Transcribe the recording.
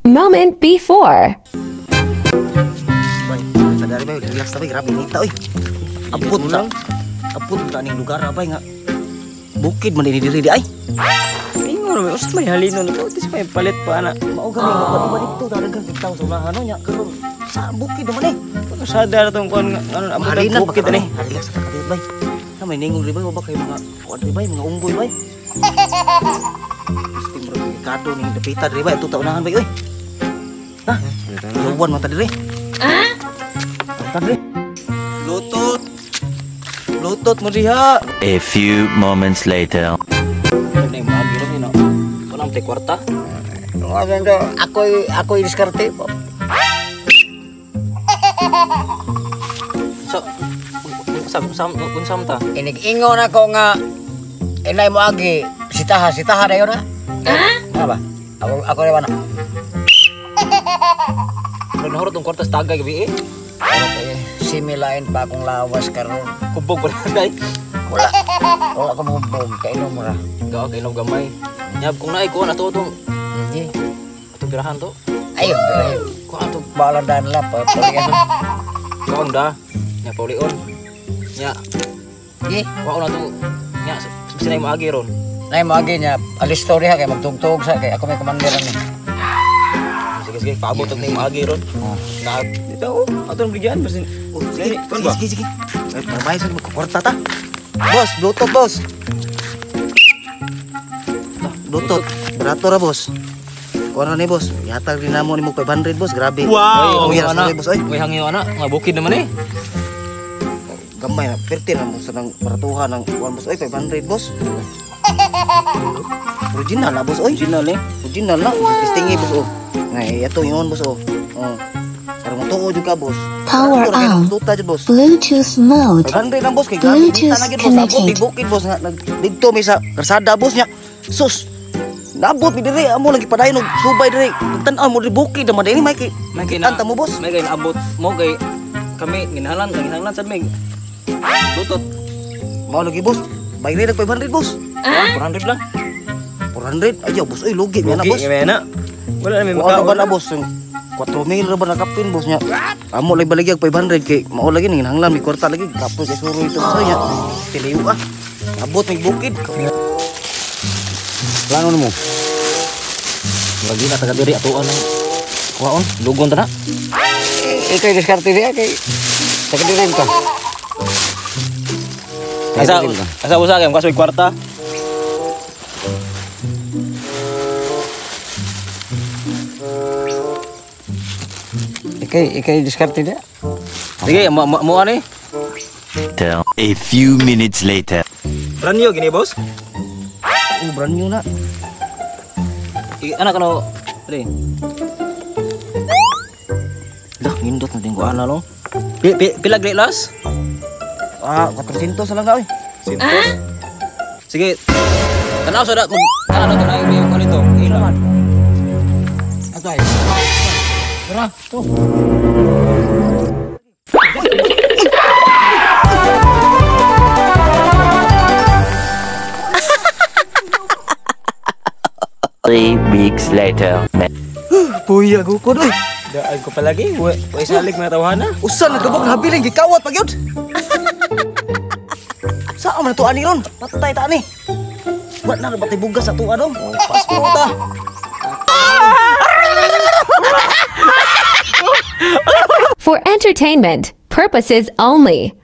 Moment before. Bay, sadari bay, relax ta bay, grabe nita oy. Abot ta. Abot ta ning lugar ah, bay nga. Bukid man ini diri di ay. Ingon may usa may halinon ko, tis may palit pa ana. Mao gani nga ba dito talagang bitaw sa unahan no nya karon sa bukid naman eh. Sada ra tong kuan nga ano abot ang Halinan bukid ani. Relax ta ka bay. Na may ningong ri bay, wa ba kay mga kuan ri bay, mga unggoy bay. Gusto mo rin delikado ning dapita diri bay, ato ta unahan bay oy. Ha? Yawan man ta diri. Ah? Ta diri. Bluetooth. Bluetooth mo diha. A few moments later. Nay maagi ra ni no. Kunang te kwarta. Ako'y diskarte. So unsam unsam ta. Inig-ingon ako nga inay mo agi sitaha sitaha dayon na. Ano ba? Ako rin na. Pero nahurot tong kwarta sa tagay gabi eh. Similain pa akong lawas karon. Kubog pa rin day. Wala. Wala ko mubog kay inom ra. Gawa kay inom gamay. Nyab kung naay kuan ato tong Hindi. atong pirahan to. Ayun, ayun. Kuan ato Balan dan lah pa. kuan da. Nya paulion. Nya Di, kuan na to. Nya sinay mo agi ron. nay mo agi niya alisto diha kay magtugtog sa kay ako may commander ani. Sige sige, paabot og ning maagi ron. Na dito oh, atong bigyan basin. Oh, sige, Kuan ba? sige, sige. Ay, pabay sa magkukorta ta. Boss, Bluetooth, boss. Ah, Bluetooth. Barato ra, boss. Kuha na ni, boss. Yatag din namo nimo 500, boss. Grabe. Wow! Uy, ana. Boss, oy. May hangyo ana, nga bukid naman eh. Gamay na, perti na mo sa nang baratuhan ng kuan, boss. Oy, 500, boss. Original na, boss, oy. Original eh. Original na. Testingi, boss, oh. Ngay, ato yun, boss, oh. Oh. Karon mo tuo jud ka, boss. Power Barato ra kay on. Tuta jud, boss. Bluetooth mode. 500 lang, boss, kay grabe Bluetooth nita na gyud, boss. Abot connected. bukid, boss, nga didto mi sa karsada, boss nya. Sus. Nabot mi diri amo lagi padayon og subay diri. Pagtan-aw mo diri bukid naman diri may kay May kay anta mo, boss. May kay naabot mo kay kami ginhalan, ginhalan sad may. Lutot. Mao lagi, boss. Bayre nag 500, boss. Ah, 400 lang. 400. Ayaw, boss, oy lugi mi na, boss. Lugi na. Wala na may Kuha na ba makaon. na, boss? Yung 4,000 ra ba nakapin, boss nya. Amo lagi baligyag 500 kay mao lagi ning hinanglan mi kwarta lagi. Kapoy kay suroy ito, boss nya. Tiliw ah. Abot mig bukid. Plano nimo? Murag di na taga diri atuan ang kuhaon, lugon ta na. Ikay diskarte diha kay taga diri ka. Asa asa usa kay kasoy kwarta. Ikay diskarte diha. Sige, mo mo ani. A few minutes later. Brand new gini, boss. Oh, brand new na. I, anak ano, pre. Dah, ngindot na din ko ana no. Pi, pi, pila gani las? Ah, 400 lang na oy. Sintos. Sige. Tanaw sa dat mag ano to na yung kuan ito. Ila. Atay. Tara, to. Three weeks later. Puya gukod oy. Daan ko palagi, wa salig mga tawhana. Usa na kabok nabiling gikawat pa gyud. Saan man to ani ron? Patay ta ani. Wa na ra ba tay bugas sa tuwa dong? Pasko ta. For entertainment purposes only.